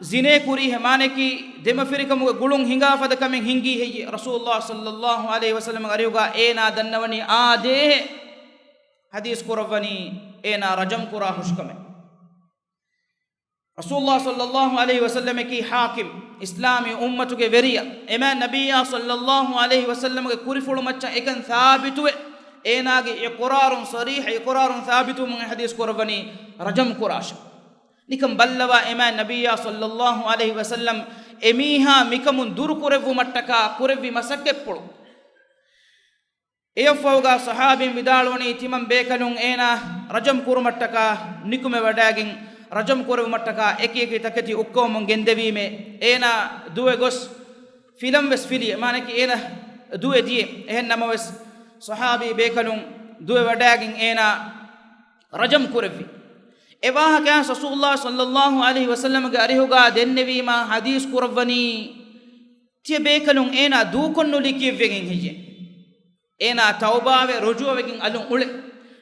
ޒިނޭ ކުރީހޭ، މާނައަކީ ދެމަފިރިކަމުގެ ގުޅުން ހިނގާ ފަދަ ކަމެއް ހިނގީ ހެއްޔޭ؟ ރަސޫލުﷲ ޞައްލަﷲ ޢަލައިހި ވަސައްލަމަގެ އަރިހުގަ އޭނާ ދަންނަވަނީ އާދޭހޭ. ޙަދީޘް ކުރައްވަނީ އޭނާ ރަޖަމް ކުރާ ހުށިކަމެއް. ރަސޫލުﷲ ޞައްލަﷲ ޢަލައިހި ވަސައްލަމަކީ ޙާކިމް، އިސްލާމީ އުއްމަތުގެ ވެރިޔާ. އެމާ ނަބިއްޔާ ޞައްލަﷲ ޢަލައިހި ވަސައްލަމަގެ ކުރިފުޅު މައްޗަށް އެކަން ސާބިތުވެ، އޭނާގެ އިޤުރާރުން، ޞަރީޙަ އިޤުރާރުން ސާބިތުވުމުން އެ ޙަދީޘް ކުރައްވަނީ ރަޖަމް ކުރާށޭ. ނިކަން ބައްލަވާ އެމާ ނަބިއްޔާ ޞައްލަﷲ ޢަލައިހި ވަސައްލަމް އެމީހާ މިކަމުން ދުރުކުރެއްވުމަށްޓަކާ ކުރެއްވި މަސައްކަތްޕުޅު. އެއަށްފަހުގަ ޞަޙާބީން ވިދާޅުވަނީ ތިމަން ބޭކަލުން އޭނާ ރަޖަމް ކުރުމަށްޓަކާ ނިކުމެވަޑައިގެން، ރަޖަމް ކުރެވުމަށްޓަކާ އެކިއެކި ތަކެތި އޮއްކަވަމުން ގެންދެވީމޭ. އޭނާ ދުވެ ގޮސް ފިލަން ވެސް ފިލި، މާނައަކީ އޭނާ ދުވެ ދިޔަ. އެހެން ނަމަވެސް ޞަޙާބީ ބޭކަލުން ދުވެވަޑައިގެން އޭނާ ރަޖަމް ކުރެއްވި. އެ ވާހަކައަށް ރަސޫލުﷲ ޞައްލަﷲ ޢަލައިހި ވަސައްލަމަގެ އަރިހުގަ ދެންނެވީމާ ޙަދީޘް ކުރައްވަނީ، ތިޔަ ބޭކަލުން އޭނާ ދޫކޮށްނުލީ ކީއްވެގެން ހެއްޔޭ؟ އޭނާ ތައުބާވެ، ރުޖޫޢަވެގެން އަލުން އުޅެ.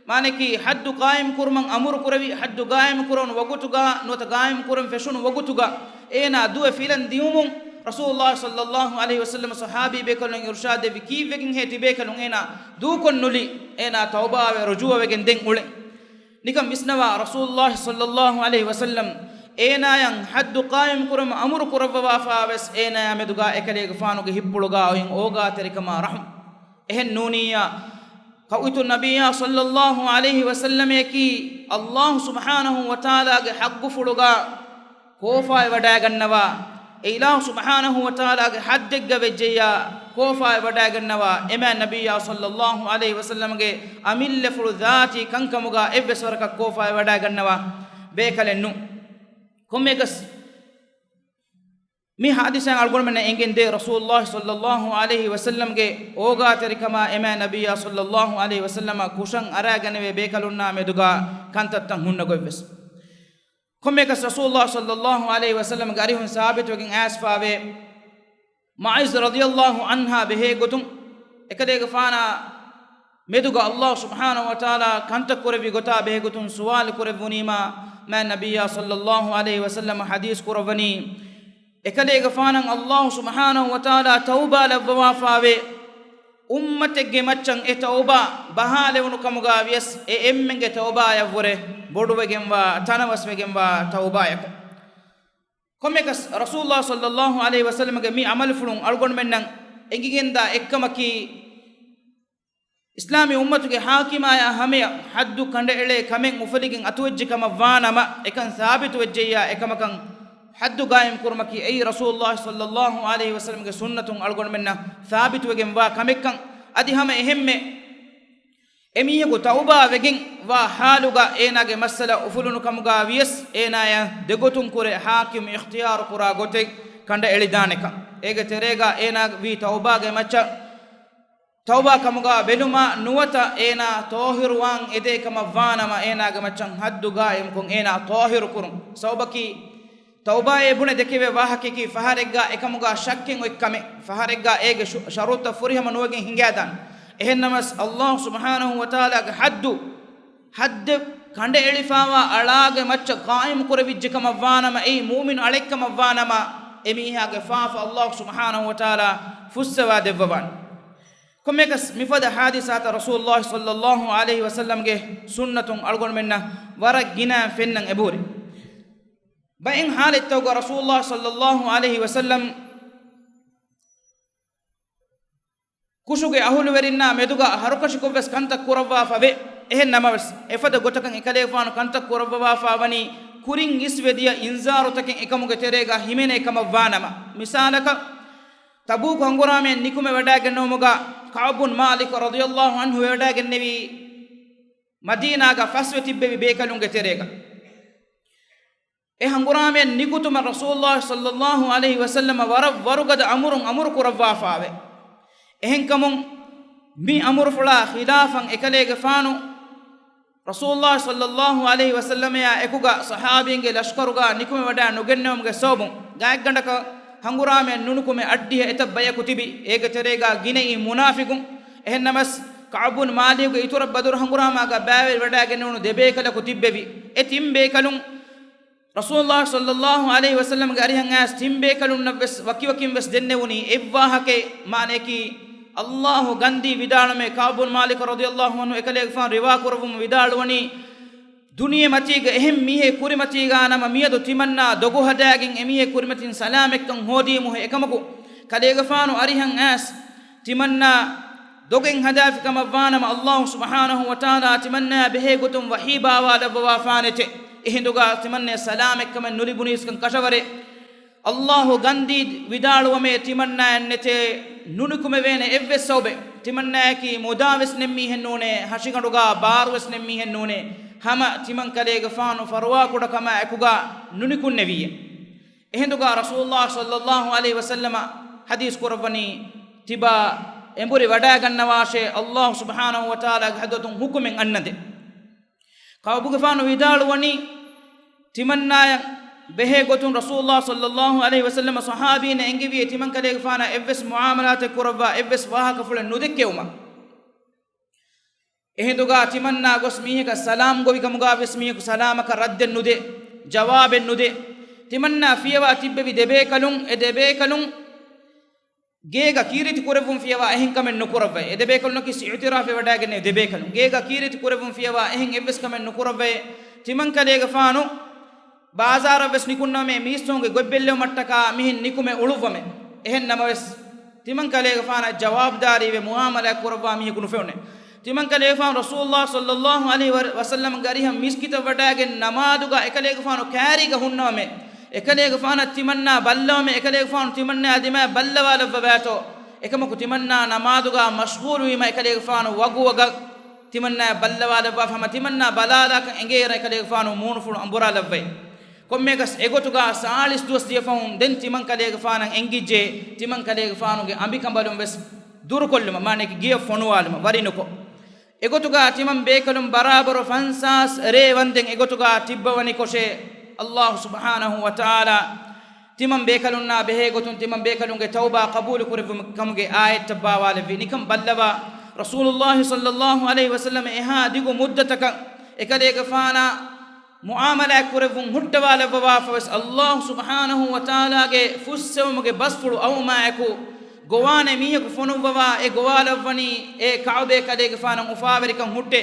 މާނައަކީ ޙައްދު ޤާއިމް ކުރުމަށް އަމުރު ކުރެވި، ޙައްދު ޤާއިމް ކުރެވުނު ވަގުތުގަ ނުވަތަ ޤާއިމް ކުރަން ފެށުނު ވަގުތުގަ އޭނާ ދުވެ ފިލަން ދިއުމުން ރަސޫލުﷲ ޞައްލަﷲ ޢަލައިހި ވަސައްލަމަ ޞަޙާބީ ބޭކަލުން އިރުޝާދު ދެއްވި ކީއްވެގެން ހޭ ތިބޭކަލުން އޭނާ ދޫކޮށްނުލީ؟ އޭނާ ތައުބާވެ، ރުޖޫޢަވެގެން ދެން އުޅެ. ނިކަން ވިސްނަވާ، ރަސޫލުﷲ ޞައްލަﷲ ޢަލައިހި ވަސައްލަމް އޭނާޔަށް ޙައްދު ޤާއިމް ކުރުމަށް އަމުރު ކުރައްވަވާފަވެސް އޭނާޔާ މެދުގަ އެކަލޭގެފާނުގެ ހިތްޕުޅުގަ އޮތް އޯގާތެރިކަމާ ރަޙުމް. އެހެން ނޫނިއްޔާ، ކައުއިތު ނަބިއްޔާ ޞައްލަﷲ ޢަލައިހި ވަސައްލަމައަކީ ﷲ ސުބްޙާނަހޫ ވަތަޢާލާގެ ޙައްޤުފުޅުގަ ކޯފާވެވަޑައިގަންނަވާ، އެ އިލާހު ސުބްޙާނަހޫ ވަތަޢާލާގެ ޙައްދެއްގަ ވެއްޖެއްޔާ ކޯފާވެވަޑައިގަންނަވާ، އެމާ ނަބިއްޔާ ޞައްލަﷲ ޢަލައިހި ވަސައްލަމަގެ އަމިއްލަފުޅު ޛާތީ ކަންކަމުގަ އެއްވެސް ވަރަކަށް ކޯފާވެވަޑައިގަންނަވާ ބޭކަލެއް ނޫން. ކޮންމެއަކަސް މި ޙާދިސާއިން އަޅުގަނޑުމެންނަށް އެނގެންދޭ، ރަސޫލުﷲ ޞައްލަﷲ ޢަލައިހި ވަސައްލަމްގެ އޯގާތެރިކަމާ އެމާ ނަބިއްޔާ ޞައްލަﷲ ޢަލައިހި ވަސައްލަމަށް ކުށަށް އަރާގަނެވޭ ބޭކަލުންނާ މެދުގަ ކަންތައްތައް ހުންނަ ގޮތްވެސް. ކޮންމެއަކަސް ރަސޫލުﷲ ޞައްލަﷲ ޢަލައިހި ވަސައްލަމްގެ އަރިހުން ސާބިތުވެގެން އައިސްފަވޭ، މާޢިޒް ރަޟިޔަﷲ ޢަންހާ ބެހޭ ގޮތުން، އެކަލޭގެފާނާ މެދުގަ ﷲ ސުބްޙާނަހޫ ވަތަޢާލާ ކަންތައް ކުރެއްވި ގޮތާ ބެހޭ ގޮތުން ސުވާލު ކުރެއްވުނީމާ، މާ ނަބިއްޔާ ޞައްލަﷲ ޢަލައިހި ވަސައްލަމަ ޙަދީޘް ކުރައްވަނީ، އެކަލޭގެފާނަށް ﷲ ސުބްޙާނަހޫ ވަތަޢާލާ ތައުބާ ލައްވަވާފަވޭ، އުއްމަތެއްގެ މައްޗަށް އެ ތައުބާ ބަހާލެވުނު ކަމުގަ ވިޔަސް އެ އެންމެންގެ ތައުބާޔަށްވުރެ ބޮޑުވެގެންވާ، ތަނަވަސްވެގެންވާ ތައުބާޔަކު. ކޮންމެއަކަސް ރަސޫލުﷲ ޞައްލަﷲ ޢަލައިހި ވަސައްލަމަގެ މި ޢަމަލުފުޅުން އަޅުގަނޑުމެންނަށް އެނގިގެންދާ އެއްކަމަކީ، އިސްލާމީ އުއްމަތުގެ ޙާކިމާޔާ ހަމަޔަށް ޙައްދު ކަނޑައެޅޭ ކަމެއް އުފުލިގެން އަތުވެއްޖެ ކަމަށް ވާނަމަ، އެކަން ސާބިތުވެއްޖެއްޔާ އެކަމަކަށް ޙައްދު ޤާއިމް ކުރުމަކީ އެއީ ރަސޫލުﷲ ޞައްލަﷲ ޢަލައިހި ވަސައްލަމްގެ ސުންނަތުން އަޅުގަނޑުމެންނަށް ސާބިތުވެގެންވާ ކަމެއްކަން. އަދި ހަމަ އެހެންމެ އެމީހަކު ތައުބާ ވެގެން ވާ ޙާލުގަ އޭނާގެ މައްސަލަ އުފުލުނު ކަމުގަ ވިޔަސް، އޭނާޔަށް ދެގޮތުން ކުރެ ޙާކިމް އިޚްތިޔާރު ކުރާ ގޮތެއް ކަނޑައެޅިދާނެކަން. އޭގެ ތެރޭގަ އޭނާ ވީ ތައުބާގެ މައްޗަށް ތައުބާ ކަމުގަ ބެލުމާ ނުވަތަ އޭނާ ޠާހިރުވާން އެދޭ ކަމަށް ވާނަމަ، އޭނާގެ މައްޗަށް ޙައްދު ގާއިމްކޮށް އޭނާ ޠާހިރު ކުރުން. ސަބަބަކީ، ތައުބާއޭ ބުނެ ދެކެވޭ ވާހަކައަކީ ފަހަރެއްގަ އެކަމުގަ ޝައްކެއް އޮތް ކަމެއް، ފަހަރެއްގަ އޭގެ ޝު-، ޝަރުޠުތައް ފުރިހަމަ ނުވެގެން ހިނގާދާނެ. އެހެންނަމަސް، ﷲ ސުބްޙާނަހޫ ވަތަޢާލާގެ ޙައްދު، ޙައްދެއް ކަނޑައެޅިފާވާ އަޅާގެ މައްޗަށް ޤާއިމު ކުރެވިއްޖެ ކަމަށް ވާނަމަ، އެއީ މުއުމިނު އަޅެއްކަމަށް ވާނަމަ، އެމީހާގެ ފާފަ ﷲ ސުބްޙާނަހޫ ވަތަޢާލާ ފުއްސަވާ ދެއްވަވާނެ. ކޮންމެއަކަސް މިފަދަ ޙާދިސާތައް ރަސޫލުﷲ ޞައްލަﷲ ޢަލައިހި ވަސައްލަމްގެ ސުންނަތުން އަޅުގަނޑުމެންނަށް ވަރަށް ގިނަ ފެންނަން އެބަހުރި. ބައެއް ޙާލަތްތަކުގަ ރަސޫލުﷲ ޞައްލަﷲ ޢަލައިހި ވަސައްލަމް ކުށުގެ އަހުލުވެރިންނާ މެދުގަ ހަރުކަށިކޮށްވެސް ކަންތައް ކުރައްވާފަވޭ. އެހެން ނަމަވެސް، އެފަދަ ގޮތަކަށް އެކަލޭގެފާނު ކަންތައް ކުރައްވަވާފާ ވަނީ ކުރިން އިސްވެދިޔަ އިންޒާރުތަކެއް އެކަމުގެ ތެރޭގަ ހިމެނޭ ކަމަށް ވާނަމަ. މިސާލަކަށް، ތަބޫކު ހަނގުރާމައަށް ނިކުމެވަޑައިގެންނެވުމުގަ ކަޢުބުން މާލިކު ރަޟިޔަﷲ ޢަންހު ވެވަޑައިގެންނެވީ މަދީނާގަ ފަސްވެ ތިއްބެވި ބޭކަލުންގެ ތެރޭގަ. އެ ހަނގުރާމައަށް ނިކުތުމަށް ރަސޫލުﷲ ޞައްލަﷲ ޢަލައިހި ވަސައްލަމަ ވަރަށް ވަރުގަދަ އަމުރުން އަމުރު ކުރައްވާފާވެ. އެހެންކަމުން މި އަމުރުފުޅާ ޚިލާފަށް އެކަލޭގެފާނު ރަސޫލުﷲ ޞައްލަﷲ ޢަލައިހި ވަސައްލަމައާ އެކުގަ ޞަޙާބީންގެ ލަޝްކަރުގަ ނިކުމެވަޑައި ނުގެންނެވުމުގެ ސަބަބުން، ގާތްގަނޑަކަށް ހަނގުރާމައަށް ނުނުކުމެ އައްޑިހަ އެތައް ބަޔަކު ތިބި. އޭގެ ތެރޭގަ ގިނައީ މުނާފިޤުން. އެހެންނަމަސް، ކަޢުބުން މާލިކުގެ އިތުރަށް ބަދުރު ހަނގުރާމާގަ ބައިވެރިވަޑައިގެންނެވުނު ދެބޭކަލަކު ތިއްބެވި. އެ ތިން ބޭކަލުން ރަސޫލުﷲ ޞައްލަﷲ ޢަލައިހި ވަސައްލަމްގެ އަރިހަށް އައިސް ތިން ބޭކަލުންނަށްވެސް ވަކިވަކިންވެސް ދެންނެވުނީ އެއްވާހަކައެއް. މާނަޔަކީ، ﷲ ގަންދީ ވިދާޅުމޭ، ކަޢުބުން މާލިކު ރަޟިޔަﷲ ޢަންހު އެކަލޭގެފާނު ރިވާ ކުރައްވަމުން ވިދާޅުވަނީ، ދުނިޔެމަތީގަ އެހެން މީހެއް ކުރިމަތީގަ ނަމަ މިއަދު ތިމަންނާ ދޮގު ހަދާގެން އެމީހެއް ކުރިމަތިން ސަލާމަތްކަން ހޯދީމުހޭ. އެކަމަކު، ކަލޭގެފާނު އަރިހަށް އައިސް ތިމަންނާ ދޮގެއް ހަދާފި ކަމަށް ވާނަމަ، ﷲ ސުބްޙާނަހޫ ވަތަޢާލާ ތިމަންނާ ބެހޭ ގޮތުން ވަޙީ ބާވާލައްވަވާފާނެތެ. އެހިނދުގަ ތިމަންނަޔަށް ސަލާމަތްކަމެއް ނުލިބުނީސްކަން ކަށަވަރެއް. ﷲ ގަންދީ ވިދާޅުވަމޭ، ތިމަންނާއަށް ނެތޭ ނުނިކުމެވޭނެ އެއްވެސް ސަބަބެއް. ތިމަންނާޔަކީ މުދާވެސް ނެތް މީހެއް ނޫނޭ، ހަށިގަނޑުގަ ބާރުވެސް ނެތް މީހެއް ނޫނޭ، ހަމަ ތިމަން ކަލޭގެފާނު ފަރުވާކުޑަކަމާ އެކުގަ ނުނިކުންނެވިއޭ. އެހިނދުގަ ރަސޫލުﷲ ޞައްލަﷲ ޢަލައިހި ވަސައްލަމަ ޙަދީޘް ކުރައްވަނީ، ތިބާ އެނބުރި ވަޑައިގަންނަވާށޭ، ﷲ ސުބްޙާނަހޫ ވަތަޢާލާގެ ޙަޟްރަތުން ޙުކުމެއް އަންނަދޭ. ކަޢުބުގެފާނު ވިދާޅުވަނީ، ތިމަންނާޔަށް ބެހޭ ގޮތުން ރަސޫލުﷲ ޞައްލަﷲ ޢަލައިހި ވަސައްލަމަ ޞަޙާބީންނަށް އެންގެވިއޭ، ތިމަން ކަލޭގެފާނާ އެއްވެސް މުޢާމަލާތެއް ކުރައްވާ އެއްވެސް ވާހަކަފުޅެއް ނުދެއްކެވުމަށް. އެހިނދުގަ ތިމަންނާ ގޮސް މީހަކަށް ސަލާމް ގޮވި ކަމުގަ ވެސް މީހަކު ސަލާމަކަށް ރައްދެއް ނުދޭ، ޖަވާބެއް ނުދޭ. ތިމަންނާ ފިޔަވާ ތިއްބެވި ދެބޭކަލުން، އެ ދެބޭކަލުން ގޭގަ ކީރިތި ކުރެއްވުން ފިޔަވާ އެހެން ކަމެއް ނުކުރައްވައޭ. އެ ދެބޭކަލުންނަކީ އިޢުތިރާފެއް ވަޑައިގެންނެވި ދެބޭކަލުން. ގޭގަ ކީރިތި ކުރެއްވުން ފިޔަވާ އެހެން އެއްވެސް ކަމެއް ނުކުރައްވައޭ. ތިމަން ކަލޭގެފާނު ބާޒާރަށްވެސް ނިކުންނަމޭ، މީސްތަކުންގެ ގޮތްބެއްލެވުމަށްޓަކާ މިހެން ނިކުމެ އުޅުއްވަމޭ. އެހެން ނަމަވެސް، ތިމަން ކަލޭގެފާނަށް ޖަވާބުދާރީވެ މުޢާމަލާތް ކުރައްވާ މީހަކު ނުފެނުނޭ. ތިމަން ކަލޭގެފާނު ރަސޫލުﷲ ޞައްލަﷲ ޢަލައިހި ވަ-، ވަސައްލަމްގެ އަރިހަށް މިސްކިތަށް ވަޑައިގެން ނަމާދުގަ އެކަލޭގެފާނު ކާރީގަ ހުންނަވަމޭ. އެކަލޭގެފާނަށް ތިމަންނާ ބައްލަވަމޭ، އެކަލޭގެފާނު ތިމަންނާ ދިމާއަށް ބައްލަވާލައްވަވާތޯ. އެކަމަކު ތިމަންނާ ނަމާދުގަ މަޝްޣޫލުވީމަ އެކަލޭގެފާނު ވަގުވަގަށް ތިމަންނާއަށް ބައްލަވާލައްވާފަ ހަމަ ތިމަންނާ ބަލާލާކަން އެނގޭއިރަށް އެކަލޭގެފާނު މޫނުފުޅު އަނބުރާލައްވައި. ކޮންމެއަކަސް އެގޮތުގަ ސާޅީސް ދުވަސް ދިޔަފަހުން ދެން ތިމަން ކަލޭގެފާނަށް އެނގިއްޖެ، ތިމަން ކަލޭގެފާނުގެ އަނބިކަނބަލުން ވެސް ދުރުކޮށްލުމަށް، މާނައަކީ ގެޔަށް ފޮނުވާލުމަށް ވަރިނުކޮށް. އެގޮތުގަ ތިމަން ބޭކަލުން ބަރާބަރު ފަންސާސް ރޭ ވަންދެން އެގޮތުގަ ތިއްބަވަނިކޮށޭ، ﷲ ސުބްޙާނަހޫ ވަތަޢާލާ ތިމަން ބޭކަލުންނާ ބެހޭގޮތުން ތިމަން ބޭކަލުންގެ ތައުބާ ޤަބޫލު ކުރެއްވުމުގެ ކަމުގެ އާޔަތްތައް ބާވާލެއްވި. ނިކަން ބައްލަވާ، ރަސޫލުﷲ ޞައްލަﷲ ޢަލައިހި ވަސައްލަމަ އެހާ ދިގު މުއްދަތަކަށް އެކަލޭގެފާނާ މުޢާމަލާތް ކުރެއްވުން ހުއްޓަވާލައްވަވާފަވެސް، ﷲ ސުބްޙާނަހޫ ވަތަޢާލާގެ ފުއްސެވުމުގެ ބަސްފުޅު އައުމާއެކު، ގޮވާނެ މީހަކު ފޮނުއްވަވާ އެ ގޮވާލައްވަނީ އެ ކަޢުބޭ ކަލޭގެފާނަށް އުފާވެރިކަން ހުއްޓޭ.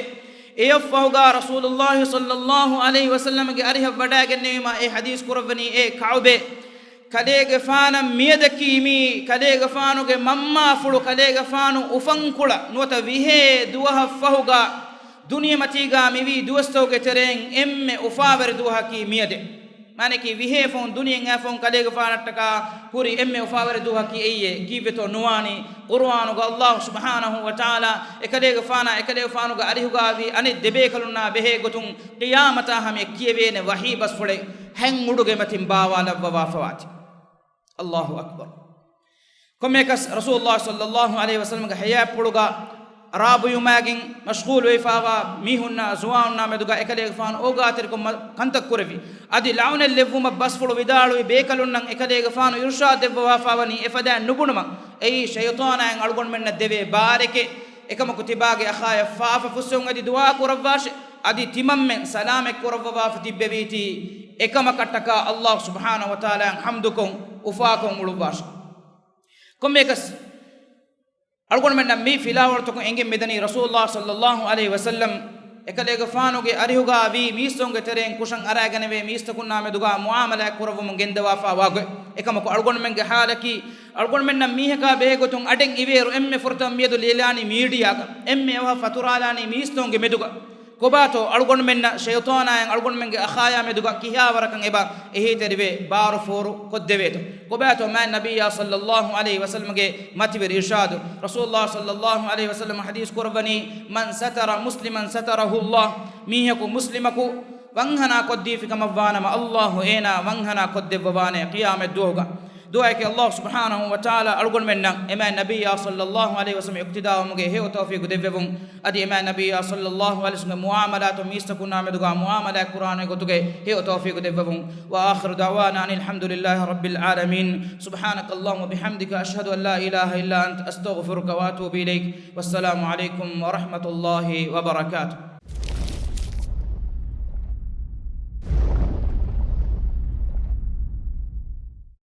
އެއަށްފަހުގާ ރަސޫލުﷲ ޞައްލަﷲ ޢަލައިހި ވަސައްލަމްގެ އަރިހަށް ވަޑައިގެންނެވީމާ އެ ޙަދީޘް ކުރައްވަނީ އެ ކަޢުބޭ ކަލޭގެފާނަށް މިއަދަކީ މީ ކަލޭގެފާނުގެ މަންމާފުޅު ކަލޭގެފާނު އުފަންކުޅަ ނުވަތަ ވިހޭ ދުވަހަށްފަހުގާ ދުނިޔެމަތީގާ މިވީ ދުވަސްތަކުގެ ތެރެއިން އެންމެ އުފާވެރި ދުވަހަކީ މިއަދޭ. މާނައަކީ ވިހޭ ފަހުން ދުނިޔެއިން އައި ފަހުން ކަލޭގެފާނަށްޓަކާ ހުރި އެންމެ އުފާވެރި ދުވަހަކީ އެއީ. ކީއްވެތޯ ނުވާނީ؟ ޤުރުއާނުގަ ﷲ ސުބްޙާނަހޫ ވަތަޢާލާ އެކަލޭގެފާނާ އެކަލޭގެފާނުގެ އަރިހުގައިވި އަނެއް ދެބޭކަލުންނާ ބެހޭ ގޮތުން ޤިޔާމަތާ ހަމަޔަށް ކިޔެވޭނެ ވަޙީ ބަސްފުޅެއް ހެން އުޑުގެ މަތިން ބާވާލައްވަވާފަވާތީ. ﷲ އަކްބަރު. ކޮންމެއަކަސް ރަސޫލުﷲ ޞައްލަﷲ ޢަލައިހި ވަސައްލަމްގެ ޙަޔާތްޕުޅުގަ ރާބުޔުމާގެން މަޝްޣޫލުވެފާވާ މީހުންނާ ޒުވާނުންނާ މެދުގަ އެކަލޭގެފާނު އޯގާތެރިކޮށް މަ-، ކަންތައް ކުރެއްވި. އަދި ލަޢުނަތް ލެއްވުމަށް ބަސްފުޅު ވިދާޅުވި ބޭކަލުންނަށް އެކަލޭގެފާނު އިރުޝާދު ދެއްވަވާފާވަނީ އެފަދައިން ނުބުނުމަށް. އެއީ ޝައިޠާނާއިން އަޅުގަނޑުމެންނަށް ދެވޭ ބާރެކޭ. އެކަމަކު ތިބާގެ އަޚާޔަށް ފާފަ ފުއްސެވުން އެދި ދުޢާ ކުރައްވާށެ. އަދި ތިމަންމެން ސަލާމަތް ކުރައްވަވާފަ ތިއްބެވީތީ އެކަމަކަށްޓަކާ ﷲ ސުބްޙާނަހޫ ވަތަޢާލާއަށް ޙަމްދުކޮށް އުފާކޮށް އުޅުއްވާށެ. ކޮންމެއަކަސް އަޅުގަނޑުމެންނަށް މި ފިލާވަޅުތަކުން އެނގެން މިދަނީ ރަސޫލުﷲ ޞައްލަﷲ ޢަލައިހި ވަސައްލަމް އެކަލޭގެފާނުގެ އަރިހުގަ ވީ މީސްތަކުންގެ ތެރެއިން ކުށަށް އަރާގަނެވޭ މީސްތަކުންނާ މެދުގަ މުޢާމަލާތް ކުރައްވަމުން ގެންދަވާފާ ވާގޮތް. އެކަމަކު އަޅުގަނޑުމެންގެ ޙާލަކީ، އަޅުގަނޑުމެންނަށް މީހަކާ ބެހޭ ގޮތުން އަޑެއް އިވޭއިރު އެންމެ ފުރަތަމަ މިއަދު ލިޔެލާނީ މީޑިއާގަ، އެންމެ އަވަހަށް ފަތުރާލާނީ މީސްތަކުންގެ މެދުގަ. ކޮބާތޯ އަޅުގަނޑުމެންނަށް ޝައިޠާނާއިން އަޅުގަނޑުމެންގެ އަޚާޔާ މެދުގަ ކިހާވަރަކަށް އެބަ އެހީތެރިވެ ބާރުފޯރު ކޮށްދެވޭތޯ؟ ކޮބާތޯ މާތް ނަބިއްޔާ ޞައްލަﷲ ޢަލައިހި ވަސައްލަމްގެ މަތިވެރި އިރްޝާދު؟ ރަސޫލުﷲ ޞައްލަﷲ ޢަލައިހި ވަސައްލަމް ޙަދީޘް ކުރައްވަނީ، "މަން ސަތަރަ މުސްލިމަން ސަތަރަހުﷲ." މީހަކު މުސްލިމަކު ވަންހަނާ ކޮށްދީފި ކަމަށްވާނަމަ، ﷲ އޭނާ ވަންހަނާ ކޮށްދެއްވަވާނެ ޤިޔާމަތް ދުވަހުގަ. ދުޢާއެކޭ ﷲ ސުބްޙާނަހޫ ވަތަޢާލާ އަޅުގަނޑުމެންނަށް އެމާތް ނަބިއްޔާ ޞައްލަﷲ ޢަލައިހި ވަސައްލަމް އިޤްތިދާވުމުގެ ހެޔޮ ތައުފީޤު ދެއްވެވުން. އަދި އެމާތް ނަބިއްޔާ ޞައްލަﷲ ޢަލައިހި ވަސައްލަމްގެ މުޢާމަލާތު މީސްތަކުންނާ މެދުގަ މުޢާމަލާތް ކުރާނެ ގޮތުގެ ހެޔޮ ތައުފީޤު ދެއްވެވުން. وآخر دعوانا أن الحمد لله رب العالمين. سبحانك اللهم وبحمدك، أشهد أن لا إله إلا أنت، أستغفرك وأتوب إليك. والسلام عليكم ورحمة الله وبركاته.